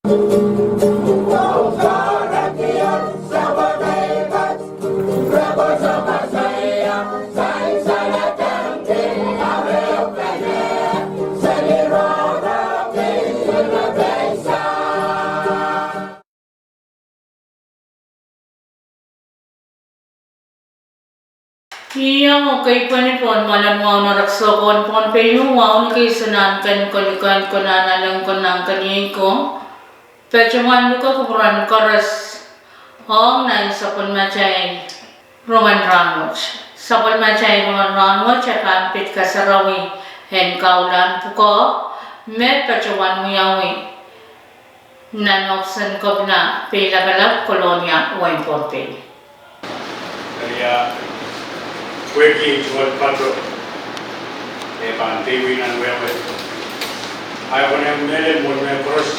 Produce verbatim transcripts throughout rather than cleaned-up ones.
Ih, oh kei pwehn pwon mwoalen wahu en Rek Soko en Pohnpei, wahu ni kei soangen ken kolikan, konehng alehdi, konehng keniei ko. Patohwan luke kupwuren koaros ong nan sapwellimatail rongen rahnwet. Sapwellimatail rongen rahnwet e pahn pid kasarawi en kaulahn pwukoa me patohwan wiawi nan ohpis en Kepina, Peilapalap, Kolonia, wehin Pohnpei. Eri, pwehki ei tungoal pato e pahn peiwei nan wehwe, ahi konehng mehlel mwohn mehkoaros,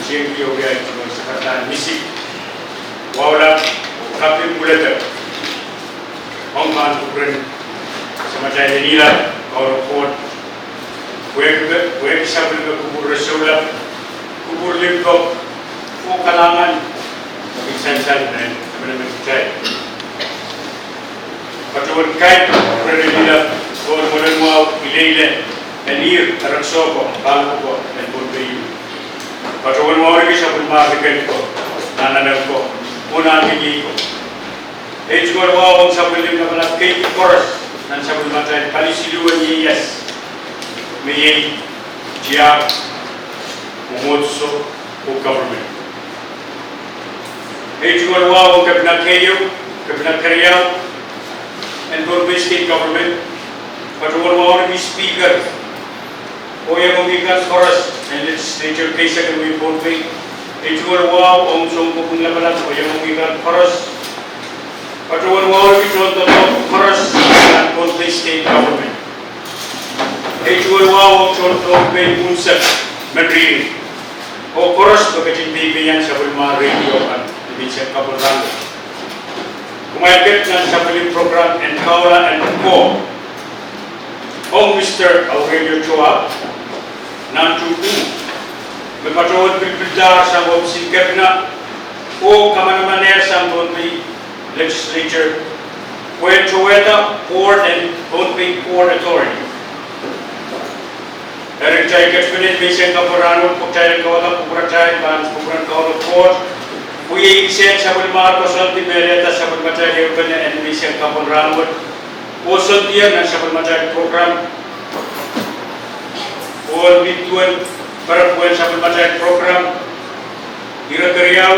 tiengki oh wia ei tungoal sakarada en misik, wahu lap, oh kaping pwuledo ong pahn kupwuren Samatail Elila, Kauno Koht, pwehki, pwehki sapwellime kupwur resoulap, kupwur limpoak, oh kalahngan, oh kin sansal nan emenemen kitail. Patohwan kaimwisekala kupwuren Elila, oh mwoalen wahu ileile en ihr Rek Soko, pahn kupwur en Pohnpei. Patohwan wahu riki sapwellimatail rongen ko, nan alehdi ko, oh nan keniei ko. Ei tungoal wahu ong sapwellime lapalap kei koaros nan sapwellimatail pali siluh en ieias, me iei tiahk, mwomwohdiso, oh government. Ei tungoal wahu ong Kepina keieu, Kepina keriau en Pohnpei State Government. Patohwan wahu riki Speaker, oh iengomwi kan koaros en legislature keisek en wehin Pohnpei. Ei tungoal wahu ong sounkopwung lapalap oh iengomwi kan koaros. Patohwan wahu riki tohndoadoahk koaros nan Pohnpei State Government. Ei tungoal wahu ong tohn Pohnpei unsek, men riri, oh koaros me ketin peipeian sapwellime radio kan ni menseng kapwung rahnwet. Kumwail ket nan sapwellime program en Kaula en Ko ong Mister Aurelio Joab nan Tuku, me patohwan pilipildahr sang ohpis en Kepina oh kamanamanehr sang Pohnpei Legislature pwehn towehda board en Pohnpei Port Authority. Eri kitail ket pene ni menseng kapwung rahnwet, pwe kitail en kawada kupwuratail pahn kupwuren Kauno Koht, pwe iei kisehn sapwellimatail koasoandi me lelehda sapwellimatail ehupene en menseng kapwung rahnwet, oh koasoandier nan sapwellimatail program, oh ni duwen perepwehn sapwellimatail program, ire keriau,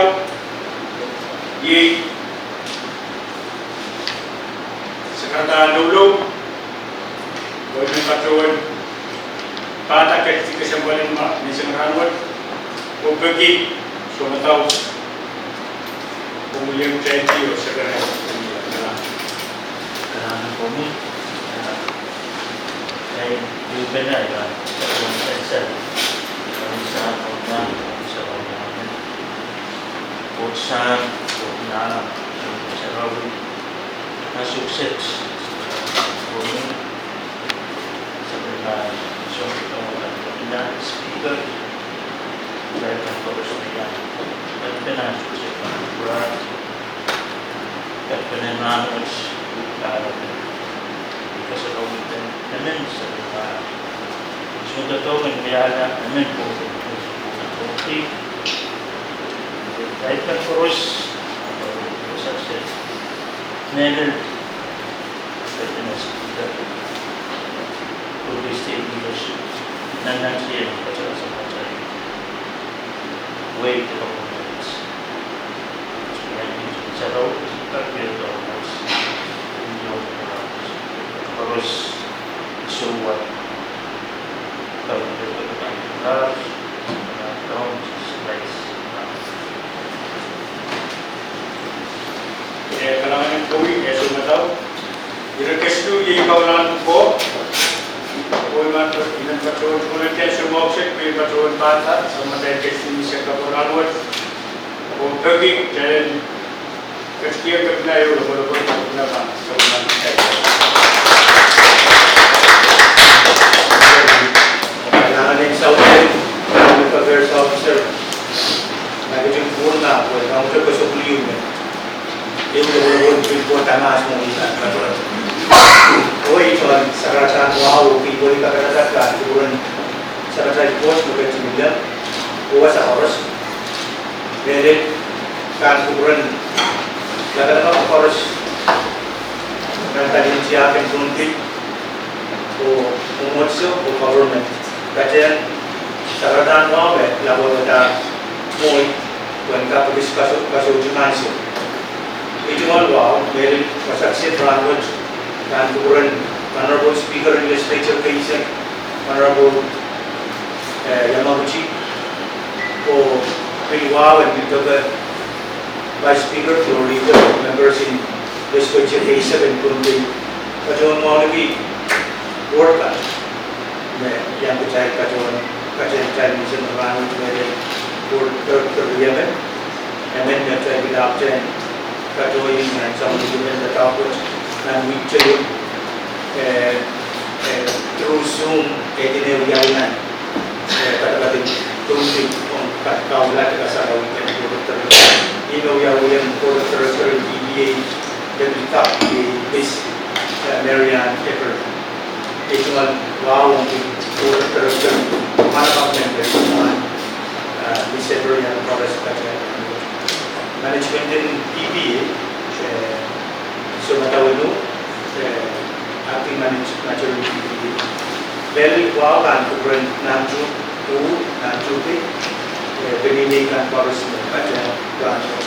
iei sakarada loulou, oh me patohwan pahda ketikesempwal en menseng rahnwet, oh peki sounpadahk, oh William J T oh Secretary. Mehlel, Kepina, Speaker, Pohnpei State leadership, nan nan sien katail, katail, wehi de government. Eh, kalahngan en komwi, eh, sounpadahk. Ire kesiluh iei kaulahn pwukoa. Pwe I men patohwan tungoal kitail soumwahu kiset, pwe I men patohwan pahda sapwellimatail kesiluh menseng kapwung rahnwet. Oh peki kitail en ketikihong Kepina ehu lokolok, Kepina pahn sapwellimatail. Kalahngan en South End Public Affairs Officer. Kawuhte koasoandi me ehu lopwolopwol pil kohda mahs mwohni kan patohwan. Oh ih tohn sakaradahn wahu oh pil kohdi kapatapat kan kupwuren Samatail Koht me ketin lel oh wasa koaros. Mehlel kan kupwuren lapalap koaros. Kan pali tiahk en Pohnpei oh mwomwohdiso oh government. Patehng sakaradahn wahu me lapalap mwohni pwehn kapikis kaso, kasohte mahso. Ih tungoal wahu, mehlel wasa kiset rahnwet, kan kupwuren Honorable Speaker en Legislature keisek, Honorable, eh, Yamaguchi, oh pil wahu en pil doke Vice Speaker, Floor Leader, members en Legislature keisek en Pohnpei, patohwan mwahniki ward kan. Me iang kitail patohwan, kitail, kitail mihmi nan rahnwet mehlel ward thirty-three emen, emen me kitail pil ahpwtehn patohwan nan soangen emen doadoahk wet nan wihk teio, eh, eh, through Zoom, eh, kin wiawi nan, eh, padapadahn Pohnpei ong ka-, kaula de kasarawi en ward thirty-three. Ih me wiawi en ward thirty-three en D P A, de pil kak, eh, Miss, eh, Marian Ecker. Ih tungoal wahu ong pil ward thirty-three, manaman en pil, eh, Miss Ecker iang koaros patohwan. Management en D P A, eh, Soumatawenuh, eh, acting manage-, manager en D P A. Mehlel wahu kan kupwuren Nahtuh, Nahtuh Pei, eh, peneinei kan koaros me patohwan rahnwet.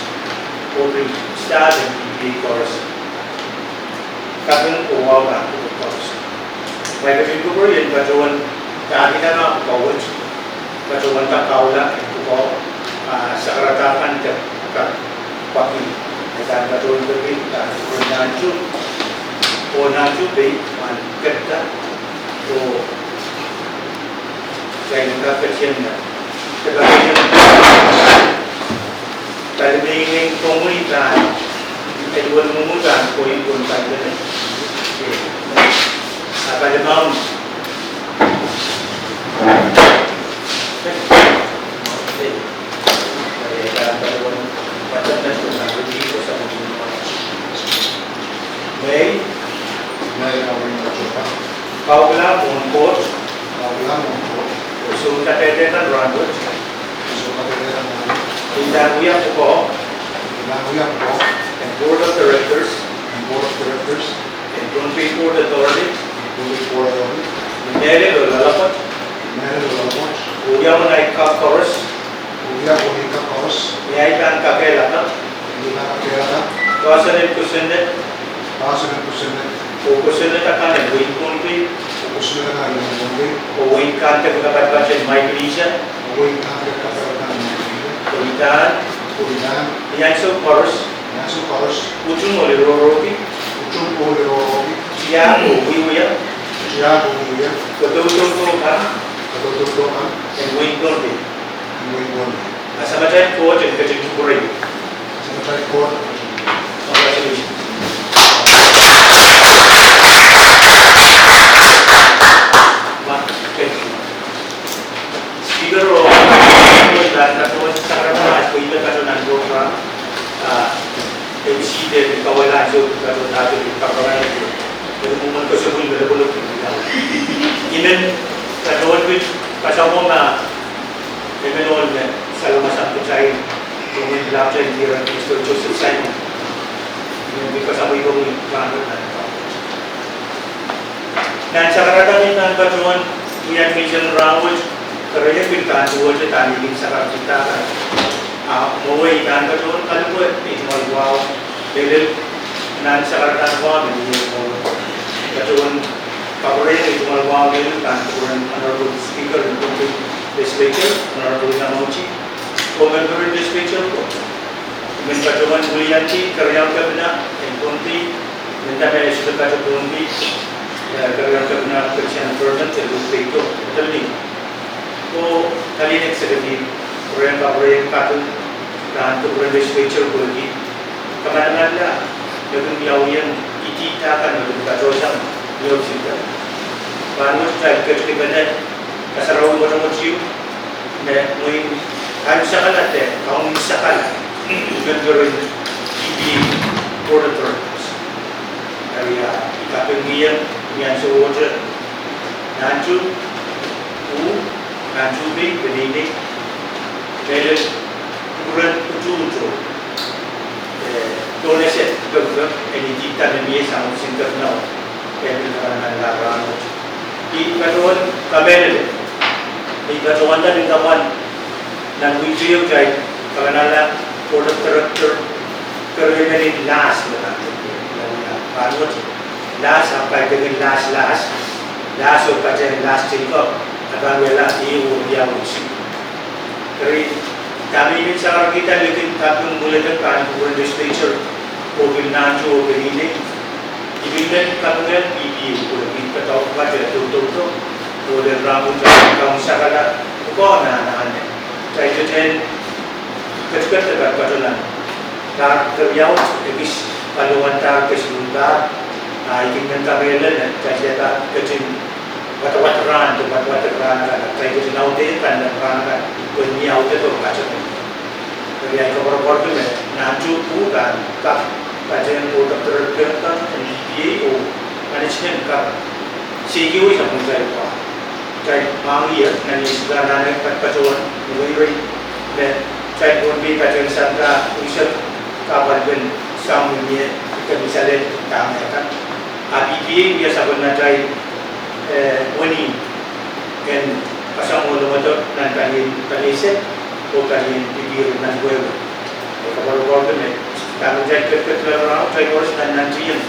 Oh pil staff en D P A koaros. Kaping oh wahu kan kupwuren koaros. Mwein ketin kupwurei en patohwan dahkihda pwukoa wet, patohwan kak kaula en pwukoa, ah, sakaradahn kan de kak paki. Ih kan patohwan peki, kan kupwuren Nahtuh, oh Nahtuh Pei, mwein kehda, oh kain kak ketienla. Kehda ketienla. Pali me ingen komwi kan, eduwen mwomwen kan, koi pwon kan dene. A pali maun. Mwein. Mwein, a mwein, a mwein. Kaukila mwohn Koht. Kaukila mwohn Koht. Oh soun kadehde kan rahnwet. Oh soun kadehde kan rahnwet. Ni ndahng wia pwukoa. Ni ndahng wia pwukoa. En Board of Directors. En Board of Directors. En Pohnpei Port Authority. En Pohnpei Port Authority. Ni mehlel oh loalopwoat. Ni mehlel oh loalopwoat. Oh wia mwein ahi kak koaros. Oh wia mwein ahi kak koaros. Me ahi pahn kakehlaka. Me ahi pahn kakehlaka. Poahsoan en kosonned. Poahsoan en kosonned. Oh kosonned akan en wehin Pohnpei. Oh kosonned akan en wehin Pohnpei. Oh wehin kan de kapatapat en Micronesia. Oh wehin kan de kapatapat en Micronesia. Oh idahn. Oh idahn. Ni ansou koaros. Ni ansou koaros. Utung oh lirohrohki. Utung oh lirohrohki. Tiahk oh wiewia. Tiahk oh wiewia. Kodoudoudo kan. Kodoudoudo kan. En wehin Pohnpei. En wehin Pohnpei. A Samatail Koht en ketin kupwurei. Samatail Koht. Congratulations. Ma, thank you. Speaker, oh, patohwan sakaradahn, ah, patohwan nan program, ah, M C de, kawehla ansou, patohwan dahkot, patohwan, patohwan koasoandi, patohwan, patohwan, I men patohwan pil kasamwo ma I men ohl me salomasang kitail, I men pil ahpwtehn Reverend Mister Joseph Simon. I men pil kasamwo ipwong ni pahn nan sakaradahn me I pahn patohwan wia mihmi nan rahnwet, kerenieng pil pahn duwehte dahme I kin sakaradahn. Ah, mwowe I pahn patohwan kalupe, I tungoal wahu, mehlel nan sakaradahn wahu me I patohwan kapwurehng, I tungoal wahu mehlel kan kupwuren Honorable Speaker en Pohnpei Legislature, Honorable Yamauchi, oh member en Legislature ko. I men patohwan wiliandi Keriau Kepina en Pohnpei, mendahte me I sohte patohwan wiliandi, eh, Keriau Kepina Christian Vernon, Pohnpei ko, Pohnpei. Oh, Kalien Executive, Rehn Kapwurehng Kaping, kan kupwuren Legislature pwehki kamanamanla me kin wiawi en idihda kan me kin patohsang ni office kan. Pahn wet kitail ketikipene kasarawi mwotomwot ieu, me mwein kaimwisekala de kaimwisekala Member en P P A Board of Directors. Eri I kapingkihong ni ansowohte Nantuh, uh, Nantuh Pei, peneinei, mehlel kupwuren utuhto, eh, donation pekipek en idihda me mie sang Sinkernau, eh, pil kamanamanahr rahnwet. I patohwan kamehlele, I patohwan da ni kapwan nan wihte ieu kitail kamanahla Board of Director kerenieng Lahs me pahn, pahn wet Lahs, ahpw kaidehkin Lahs, Lahs, Lahs oh patehng Lahs Jacob, a pahn wia Lahs, iei oh ia wet. Eri dahme I men sakarkihda likin kaping mwuledek pahn kupwuren legislature, oh pil Nantuh oh peneinei, I pil men kapinga P P A, oh pil patohwan pwukat eh doudoudo, oh lel rahnwet kaunsekala, pwukoa me anahne. Kitail ketin ketiket de patopato nan pahr keriaun, ekis paliwar, pahr kesikun pahr, a I kin men kamehlele me kitail pahn ketin wadawad rahn, de wadawad rahn akan, kitail ketin audehiong kan nan rahn akan, pwe ni audehdo patopato. Eri I koapworopworki me Nantuh pahn kak patehng Board of Director kan en P P A oh management kan, sekiwei sapwellimatail pwa. Kitail mwahngih nan iei sika nan ei patopato en weirei me kitail Pohnpei patehng sampah unsek kahpwal pen soang me mie, ike misalel dahme kan. A P P A wia sapwellimatail, eh, wenihmw en kasamwo loalomw nan palien, palien sehd, oh palien pipir nan wehwe. I koapworopworki me dahme kitail ketiket loale rahnwet, kitail koaros nan nantihong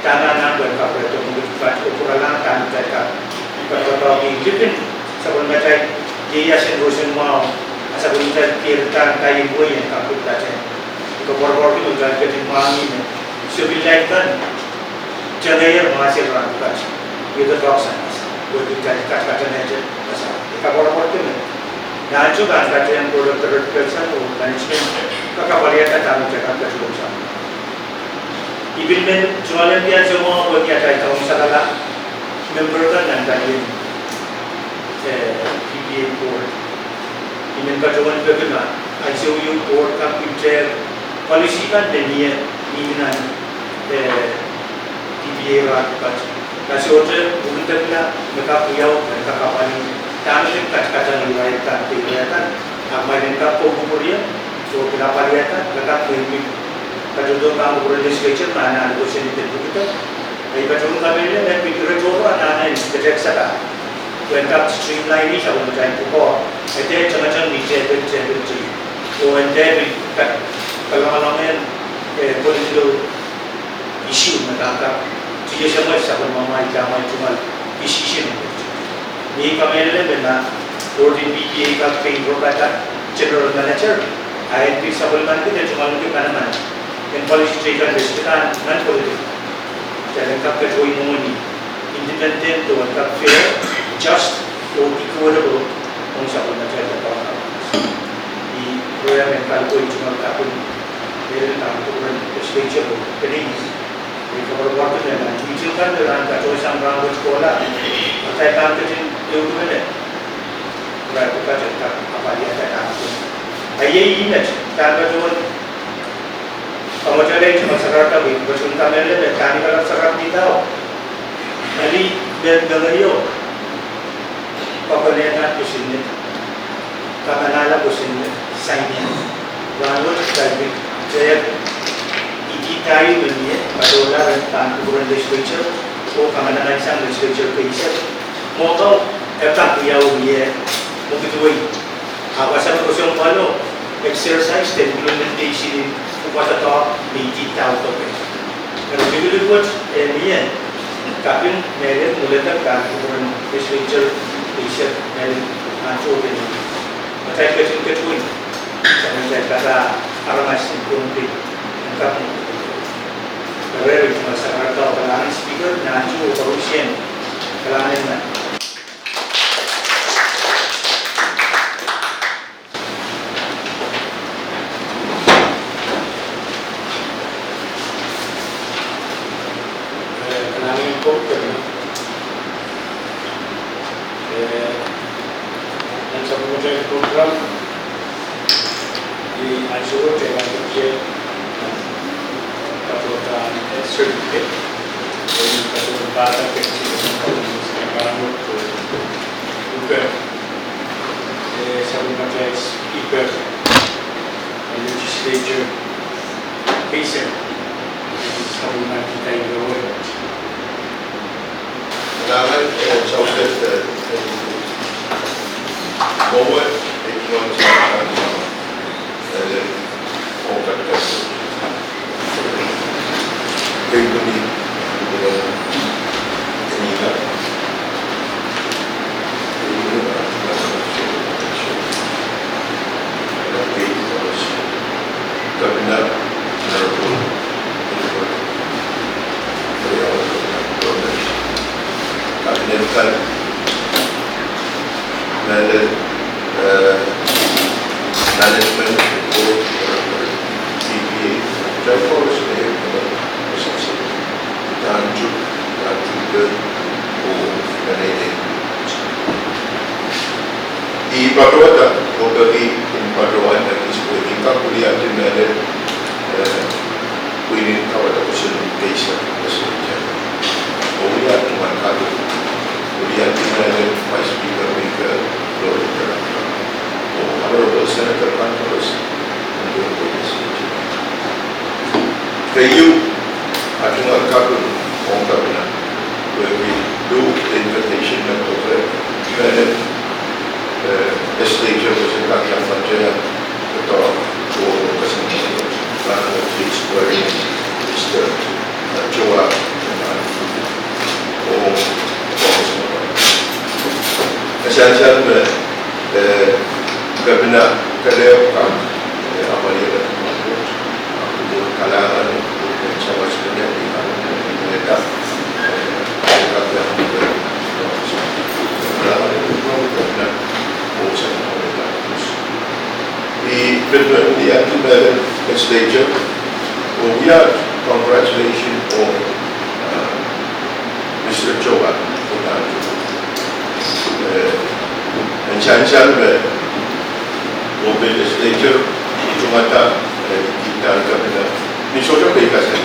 dahme anahn pwehn kapwurehdo, me kitail pahn kupwuralahng dahme kitail kak patopato, likin sapwellimatail ieias en roson mwahu, a sapwellimatail diar kan, kaieun wehi en kak pil patehng. I koapworopworki me kitail ketin mwahngih me sopwilitail kan tengehier mahsen rahn pwukat, iei de tohk sang mahsen, pwe kitail kat, katanehte mahsen. I koapworopworki me Nantuh pahn patehng Board of Directors kan oh management kak apwalihada dahme kitail kak ketin sang. I pil men tungoalenki ansou mwahu pwehki atail kaunsekala, member kan nan palien, eh, P P A board. I men patohwan peki ma ansou ieu board kan pil dehr policy kan me mie, mie nan, eh, P P A rahn pwukat. Kasohte mwekidekla me kak wiawi, me kak apwalih, dahme kin katakat en irail kan, de irail kan, ahpw ma irail kak kin kupwurki, soh, pil apwalihada, me kak mwein pil patohdo pahn kupwuren legislature, ma anahn kosonned en mwekidek. I patohwan kamehlele me pil ire tohrohr anahn en ketek sapahl, pwehn kak streamline-ih sapwellimatail pwukoa, e dehr tengeteng ni tepel, tepel tepel, oh en dehr pil kak, kalongalongehng, eh, political issue me kak, kak tiesomwet sapwellimamwail, dahmwail tungoal decision. Ni kamehlele me ma board en P P A kak pein pwurokada general manager, a en pil sapwellimaniki de tungoaleniki manaman en policy statement me sehd kan nan politics. Kitail en kak ketido ni independent, oh en kak fair, just, oh equitable ong sapwellimatail pwukoa. I pwurehng en kalpwei tungoal kaping, eh, nan kupwuren legislature, oh peneinei. I koapworopworki me nan meeting kan me pahn patohsang rahn wet kohla, atail pahn ketin ehukimene irail pwukat en kak apwalihada dahme. A iei met, dahme patohwan, kamwetehla tungoal sakarada, I patohwan kamehlele me dahme I kalap sakarada, oh, ali, me, me ngehi oh, kakonehda kosonned, kamanahla kosonned, sign-ieng. Rahn wet kitail pil dehr idihda ieu me mie, patohla rehn pahn kupwuren legislature, oh kamanaman sang legislature keisek. Mwo kau, e kak wiawi mie, mwekid wei. Ahpw wasa me kesempwalo, exercise de implementation en pwukoa doadoahk me idihda doke. Eri likilik wet, eh, mie, kaping mehlel mwuledek pahn kupwuren legislature keisek mehlel nan tohto. Atail ketin ketido, sapwellimatail kak aramas en Pohnpei, en kak mwekid. Rehn tungoal sakarada, kalahngan Speaker, Nantuh oh koarusie, kalahngan. Eh, kalahngan ko, eh, nan sapwellimatail program, eh, Ansou wet e pahn ketier, patohwan certificate, e patohwan pahda ketier, e sapwellimatail speaker, legislature, kei sehse, sapwellimatail speaker wet. Nangan, eh, Joseph, eh, eh, Mowe, eh, John, eh, oh, God, God. Kei kuni, eh, Nina. Kei kuni, eh, Governor, Honorable Edward President, Cabinet kan, mehlel, eh, management, board, T P A, kitail koaros me, eh, sehse. Udahn Chuuk, udahn Chuuk, oh, peneinei. I patohwanda, oh peki en patohwan, eh, kis pwe I kak weliandi mehlel, eh, pwihn en kawada kosonned keisek, oh wia tungoal kaping. Weliandi mehlel Vice Speaker Michael Lori Terangka, oh Honorable Senator Congress, Keieu, a tungoal kaping ong Governor, pwehki luhk de invitation me pwurehng mehlel, eh, legislature wet en kak iang patohwan, patohwan, oh, President, rahn wet swearing in Mister, eh, Joab, oh, oh, oh, sansal me, eh, Governor kelehpw kan, eh, apwalihala, ahpw kalahngan, eh, sawas pene, eh, eh, I pil men wia di mehlel legislature, oh wia congratulation oh, eh, Mister Joab, eh, en sansal me, oh pil legislature, tungada, eh, idahn Governor, ni sohte peikasal.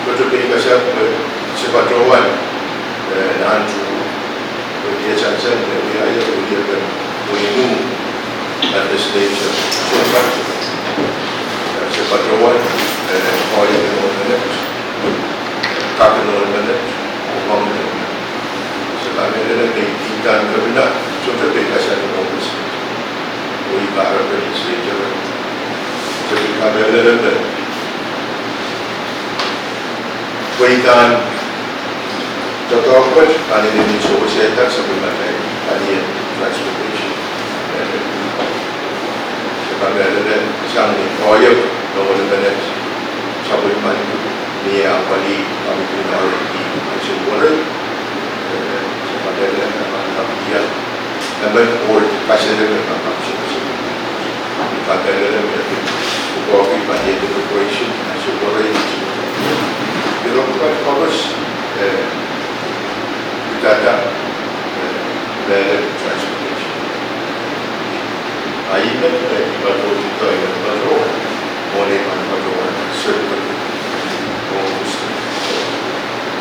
Sohte peikasal, eh, se patohwan, eh, nan tu. Pwe I sansal me wia ie, wia ie pen, wia nu, nan legislature. So, but, eh, se patohwan, eh, koahiek en ohl menet, kak en ohl menet, oh pahn menet. Se kamehlele me idahn Governor, sohte peikasal en office. Oh I kahrepen legislature. Se pil kamehlele me pwe idahn doadoahk wet, pahn inenen sewese dah sapwellimatail, pahn ie transportation. Se kamehlele sang ni koahiek, nohno menet, sapwellimen, ni apwalih, pahn pil R F P, ansou werei, eh, se kamehlele me pahn kaping ie. Emen board kasele me pahn kak sewese. I kamehlele me pil pwukoahki pahn ie deliberation, ansou werei. Iro pwukat koaros, eh, pidada, eh, mehlel transportation. A I men, eh, I patohwan, I patohwan, mwohn ei pahn patohwan, circle, oh, Mister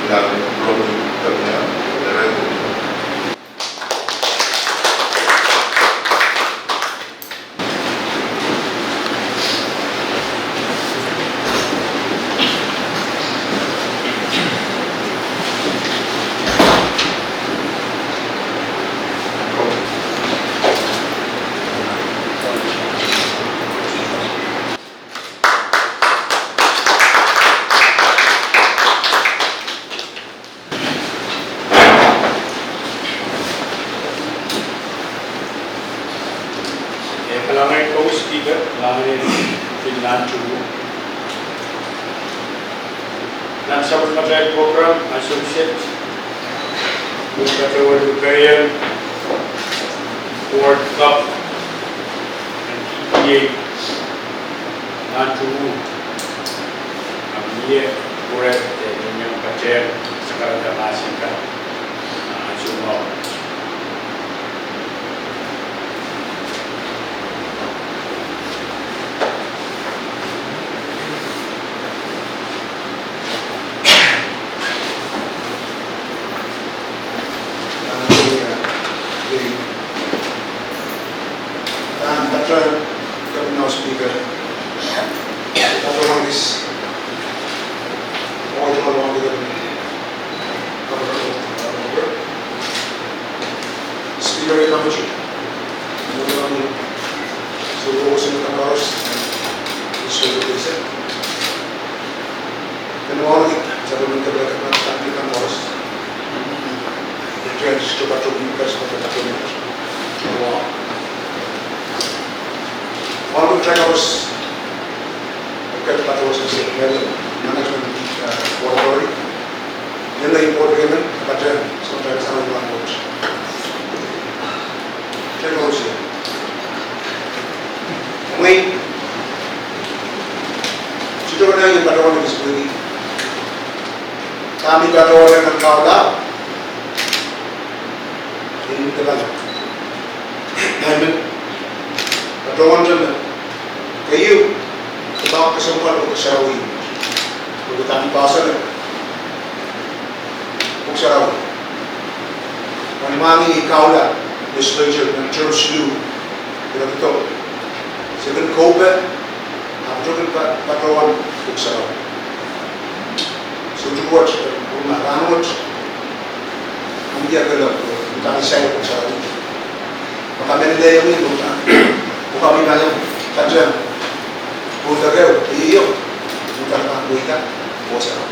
Lang Romi, Governor, Governor. Eh, kalahngan kowis Speaker, kalahngan en pil nan tuhwong. Nan sapwellimatail program, Associate, patohwan lukeien, Board Cup, and P T A. Nan tuhwong, a mie pwurehng de meniong patehr sakarada mahsen kan, a, ansou mwahu. Speaker, Doctor Manis, Honorable Speaker, Speaker Yamaguchi, Honorable Speaker, Honorable Speaker, Honorable Speaker, Honorable Speaker, Honorable Speaker, Honorable Speaker, Honorable Speaker, Management, uh, Board Authority. Iang ei board member, patehng sounpar sang nan board. Technology. Mwein, sohte pahn iang patohwan kisipwiki. Dahme patohwan nan kahula. Ini develop. Amen. Patohwan dahme. Keieu, ke pahn kesempwal Pwuhk Sarawi. Pwuhk dahme pastor. Pwuhk Sarawi. Nan mwahngi ni kahula, legislature, nan term siluh, ira pito. Se kin koupe, ahpw sohte kin pa-, patohwan Pwuhk Sarawi. Sohte wet, ma rahnwet, ahmw iang kele, udahn sai Pwuhk Sarawi. Ma kamehlele iang, udahn, ma kamihmi iang, patehng, udahn keieu, udahn pahn pweida, Pwuhk Sarawi.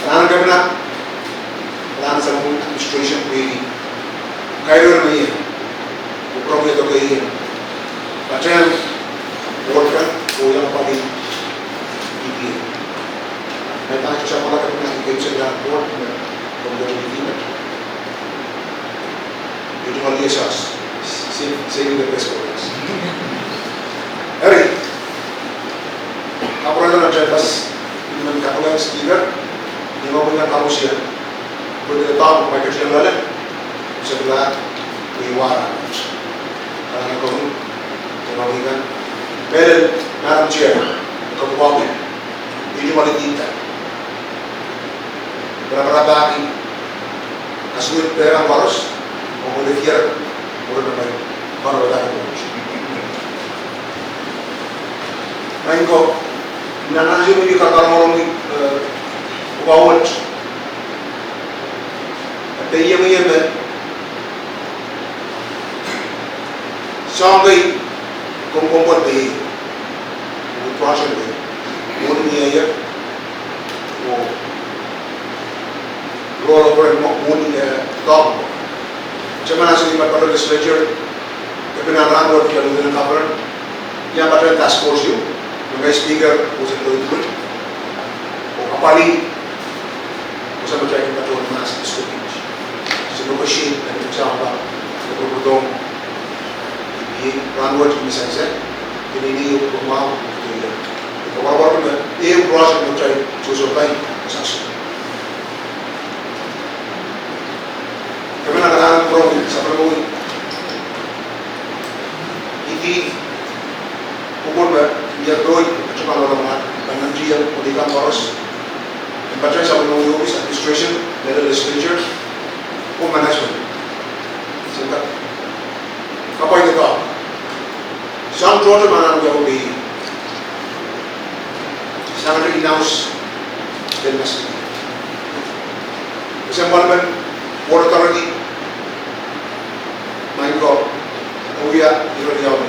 Anahne kepina, anahne sapwellime administration pwehki. Kaidehn me ie, kupwuromwi doke ie. Patehng, board kan, oh iang pali, E P A. Me pahn sapwellime kepina, kepina board, me, komw doke E P A. Ih tungoal iasas. Save, saving the best for last. Eri. Kapwurala nan tepdas, ihme kapwurala Speaker, ni ma pwuhk kan karusie. Pwuhk kan pahn pwuhk kan ketiong loale. Sekula, pwe wara. Anahne komwi, ni ma pwuhk kan. Mehlel, Madam Chair, komwi. Ih tungoal ihte. Pwe rapahki, kasuwed pehran koaros, oh mwurin diar, mwurin amai, koaros pahn mwurin. Maing ko, nan ansou me I kak rongorong, eh, pwuhk wet. Pwe iang ie me, soang kei, komw komw pwoat pei, project pei, mwohni mie ie, oh, roll over mo-, mwohni, eh, doadoahk. Chairman ansou me I patohwan legislature, kepina rahnwet, I kin lieutenant governor, I pahn patehng task force ieu, me Speaker, oh se tohto wet, oh apwalih, oh se matail patohwan mas district. Se negotiate, and example, oh patohwan, E P A, rahnwet, me sansal, kepina ieu, oh mwahu, oh patohwan. Oh warwar me, eh, project me matail, sohsohpai, oh sasio. Kepina kalahngan pwuromwi, sapwellimomwi. Ih, kupwur me, I iang pwuromwi, patohwan lokaia, pahn nantihong, oh ni kan koaros. Patohwan sapwellimomwi office administration, mehlel legislature, oh management. Sehse. Kapwaiada. Soang tohto me anahne wiawi pei. Sang ire in-house, then must be. Kesempwal men, board authority, maing ko, oh wia, ire iawi,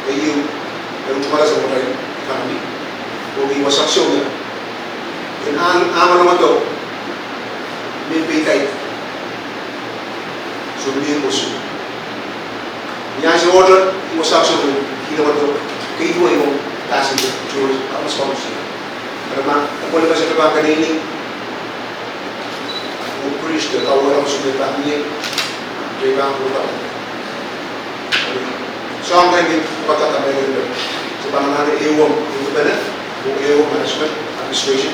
keieu, eh, utuhla se mwohtail, economy. Oh wia wasa soangen. En ahn, ahn mwohtail, me peitai. Sohte mie koasoia. Ni ansou wet, I wasa soangen, I lewado, keieu iei passenger, tourist, ahmw sponsor. Eri ma, e pwelime sohte pahn keneinei. Oh priest, kawehla sohte pahn mie, de pahn pwurda. Soang kei me pwukada kamehlele. Se pahn anahne ehu, ehu pene, oh ehu management, administration,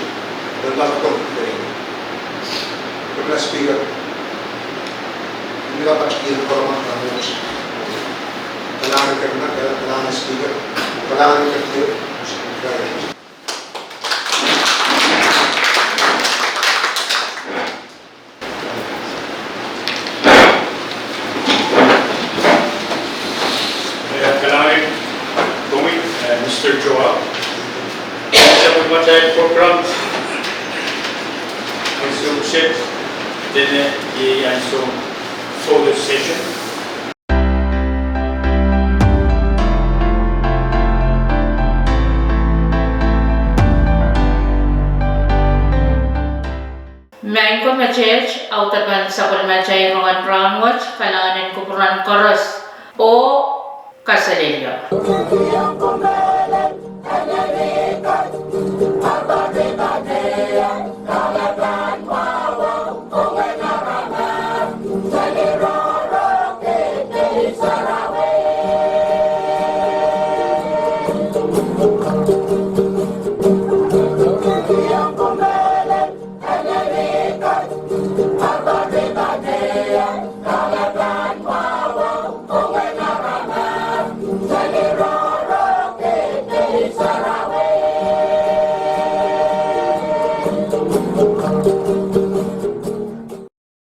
de pahn pwurda. Kepina Speaker, I men kapatpene koaros me pahn wet. Kalahngan kepina, kalahngan Speaker, kalahngan kepina. Atail program, ansou kiset, dene iei ansou photo session. Maing ko met, audepen sapwellimatail rongen rahnwet, kalahngan en kupwuren koaros oh kaselehlie.